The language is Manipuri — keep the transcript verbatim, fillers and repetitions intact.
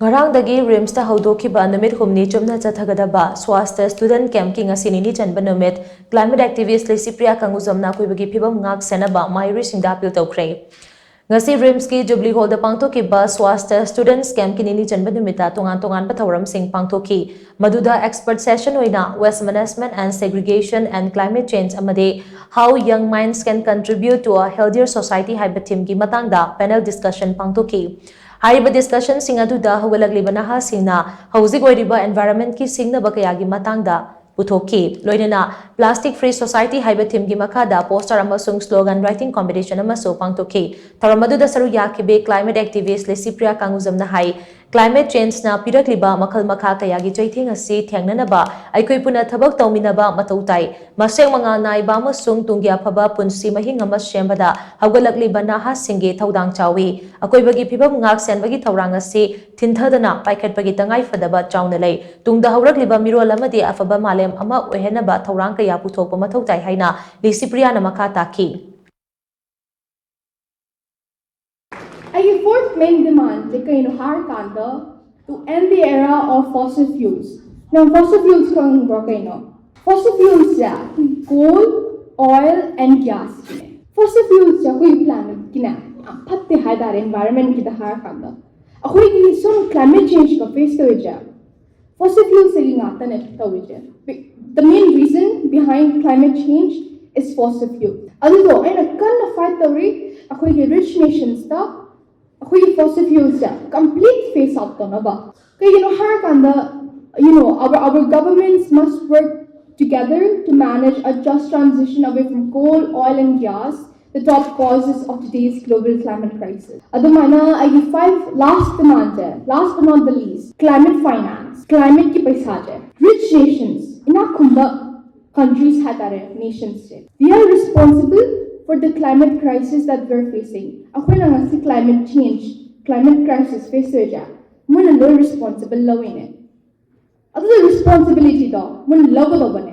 ꯉꯔꯥꯡꯗꯒꯤ ꯔꯤꯝꯁꯇ ꯍꯧꯗꯣꯛꯈꯤꯕ ꯅꯨꯃꯤꯠ ꯍꯨꯝꯅꯤ ꯆꯨꯞꯅ ꯆꯠꯊꯒꯗꯕ ꯁ꯭ꯋꯥꯁꯇ ꯁ꯭ꯇꯨꯗꯦꯟꯠ ꯀꯦꯝꯞꯀꯤ ꯉꯁꯤ ꯅꯤꯅꯤ ꯆꯟꯕ ꯅꯨꯃꯤꯠ, ꯀ꯭ꯂꯥꯏꯃꯦꯠ ꯑꯦꯛꯇꯤꯚꯤꯁ꯭ꯠ ꯂꯤꯁꯤꯄ꯭ꯔꯤꯌꯥ ꯀꯪꯒꯨꯖꯝꯅ ꯑꯀꯣꯏꯕꯒꯤ ꯐꯤꯕꯝ ꯉꯥꯛ ꯁꯦꯟꯅꯕ ꯃꯍꯩꯔꯣꯏꯁꯤꯡꯗ ꯑꯄꯤꯜ ꯇꯧꯈ꯭ꯔꯦ꯫ ꯉꯁꯤ ꯔꯤꯝꯁꯀꯤ ꯖꯨꯕꯂꯤ ꯍꯣꯜꯗ ꯄꯥꯡꯊꯣꯛꯈꯤꯕ ꯁ꯭ꯋꯥꯁꯇ ꯁ꯭ꯇꯨꯗꯦꯟꯠ ꯀꯦꯝꯞꯀꯤ ꯅꯤꯅꯤ ꯆꯟꯕ ꯅꯨꯃꯤꯠꯇ ꯇꯣꯉꯥꯟ ꯇꯣꯉꯥꯟꯕ ꯊꯧꯔꯝꯁꯤꯡ ꯄꯥꯡꯊꯣꯛꯈꯤ꯫ ꯃꯗꯨꯗ ꯑꯦꯛꯁꯄꯔꯠ ꯁꯦꯁꯟ ꯑꯣꯏꯅ Waste Management and Segregation and Climate Change ꯑꯃꯗꯤ How Young Minds Can Contribute to a Healthier Society ꯍꯥꯏꯕ ꯊꯤꯝꯒꯤ ꯃꯇꯥꯡꯗ ꯄꯦꯅꯦꯜ ꯗꯤꯁꯀꯁꯟ ꯄꯥꯡꯊꯣꯛꯈꯤ꯫ ꯍꯥꯏꯔꯤꯕ ꯗꯤꯁꯀꯁꯟꯁꯤꯡ ꯑꯗꯨꯗ ꯍꯧꯒꯠꯂꯛꯂꯤꯕ ꯅꯍꯥꯁꯤꯡꯅ ꯍꯧꯖꯤꯛ ꯑꯣꯏꯔꯤꯕ ꯑꯦꯟꯚꯥꯏꯔꯟꯃꯦꯟꯠꯀꯤ ꯁꯤꯡꯅꯕ ꯀꯌꯥꯒꯤ ꯃꯇꯥꯡꯗ ꯄꯨꯊꯣꯛꯈꯤ꯫ ꯂꯣꯏꯅꯅ Plastic Free Society ꯍꯥꯏꯕ ꯊꯤꯝꯒꯤ ꯃꯈꯥꯗ ꯄꯣꯁꯇꯔ ꯑꯃꯁꯨꯡ ꯁ꯭ꯂꯣꯒꯥꯟ ꯔꯥꯏꯇꯤꯡ ꯀꯣꯝꯄꯤꯇꯤꯁꯟ ꯑꯃꯁꯨ ꯄꯥꯡꯊꯣꯛꯈꯤ꯫ ꯊꯧꯔꯝ ꯑꯗꯨꯗ ꯁꯔꯨꯛ ꯌꯥꯈꯤꯕꯤ ꯀ꯭ꯂꯥꯏꯃꯦꯠ ꯑꯦꯛꯇꯤꯚꯤꯁ꯭ꯠ ꯂꯤꯁꯤꯄ꯭ꯔꯤꯌꯥ ꯀꯪꯒꯨꯖꯝꯅ ꯍꯥꯏ, ꯀ꯭ꯂꯥꯏꯃꯦꯠ ꯆꯦꯟꯖꯅ ꯄꯤꯔꯛꯂꯤꯕ ꯃꯈꯜ ꯃꯈꯥ ꯀꯌꯥꯒꯤ ꯆꯩꯊꯦꯡ ꯑꯁꯤ ꯊꯦꯡꯅꯅꯕ ꯑꯩꯈꯣꯏ ꯄꯨꯟꯅ ꯊꯕꯛ ꯇꯧꯃꯤꯟꯅꯕ ꯃꯊꯧ ꯇꯥꯏ꯫ ꯃꯁꯦꯡ ꯃꯉꯥꯜ ꯅꯥꯏꯕ ꯑꯃꯁꯨꯡ ꯇꯨꯡꯒꯤ ꯑꯐꯕ ꯄꯨꯟꯁꯤ ꯃꯍꯤꯡ ꯑꯃ ꯁꯦꯝꯕꯗ ꯍꯧꯒꯠꯂꯛꯂꯤꯕ ꯅꯍꯥꯁꯤꯡꯒꯤ ꯊꯧꯗꯥꯡ ꯆꯥꯎꯏ꯫ ꯑꯀꯣꯏꯕꯒꯤ ꯐꯤꯕꯝ ꯉꯥꯛ ꯁꯦꯟꯕꯒꯤ ꯊꯧꯔꯥꯡ ꯑꯁꯤ ꯊꯤꯟꯊꯗꯅ ꯄꯥꯏꯈꯠꯄꯒꯤ ꯇꯉꯥꯏꯐꯗꯕ ꯆꯥꯎꯅ ꯂꯩ꯫ ꯇꯨꯡꯗ ꯍꯧꯔꯛꯂꯤꯕ ꯃꯤꯔꯣꯜ ꯑꯃꯗꯤ ꯑꯐꯕ ꯃꯥꯂꯦꯝ ꯑꯃ ꯑꯣꯏꯍꯟꯅꯕ ꯊꯧꯔꯥꯡ ꯀꯌꯥ ꯄꯨꯊꯣꯛꯄ ꯃꯊꯧ ꯇꯥꯏ ꯍꯥꯏꯅ ꯂꯤꯁꯤꯄ꯭ꯔꯤꯌꯥꯅ ꯃꯈꯥ ꯇꯥꯈꯤ꯫ ꯑꯩꯒꯤ fourth main demandꯁꯦ ꯀꯩꯅꯣ ꯍꯥꯏꯔꯀꯥꯟꯗ, to end the era of fossil fuels. ꯅꯪ fossil fuels ꯈꯪꯕ꯭ꯔꯣ ꯀꯩꯅꯣ? Fossil fuelsꯁꯦ coal, oil and gasꯅꯦ꯫ Fossil fuelsꯁꯦ ꯑꯩꯈꯣꯏꯒꯤ planetꯀꯤꯅꯦ ꯌꯥꯝ ꯐꯠꯇꯦ ꯍꯥꯏꯇꯥꯔꯦ, environmentꯀꯤꯗ ꯍꯥꯏꯔꯀꯥꯟꯗ꯫ ꯑꯩꯈꯣꯏꯒꯤ ꯁꯨꯝ climate changeꯀ face ꯇꯧꯔꯤꯁꯦ fossil fuelsꯇꯒꯤ ꯉꯥꯛꯇꯅꯦ ꯇꯧꯔꯤꯁꯦ꯫ The main reason behind climate change is fossil fuel. ꯑꯗꯨꯗꯣ ꯑꯩꯅ ꯀꯟꯅ fight ꯇꯧꯔꯤ ꯑꯩꯈꯣꯏꯒꯤ rich nationsꯇ ꯑꯩꯈꯣꯏꯒꯤ fossil fuelsꯁꯦ complete phase out ꯇꯧꯅꯕ꯫ ꯀꯩꯒꯤꯅꯣ ꯍꯥꯏꯔꯀꯥꯟꯗ, you know, our, our governments must work together to manage a just transition away from coal, oil and gas, the top causes of today's global climate crisis. ꯑꯗꯨꯃꯥꯏꯅ ꯑꯩꯒꯤ five last demandꯁꯦ, last but not the least, climate finance, climateꯀꯤ ꯄꯩꯁꯥꯁꯦ, rich nations, ꯏꯅꯥꯛ ꯈꯨꯟꯕ countries ꯍꯥꯏꯇꯥꯔꯦ, nationsꯁꯦ, they are responsible for the climate crisis that we're facing. ꯑꯩꯈꯣꯏꯅ ꯉꯁꯤ climate change, climate crisis face ꯇꯧꯔꯤꯁꯦ ꯃꯣꯏꯅ ꯂꯣꯏ responsible ꯂꯧꯔꯤꯅꯦ꯫ ꯑꯗꯨꯗ responsibilityꯗꯣ ꯃꯣꯏꯅ ꯂꯧꯒꯗꯧꯕꯅꯦ꯫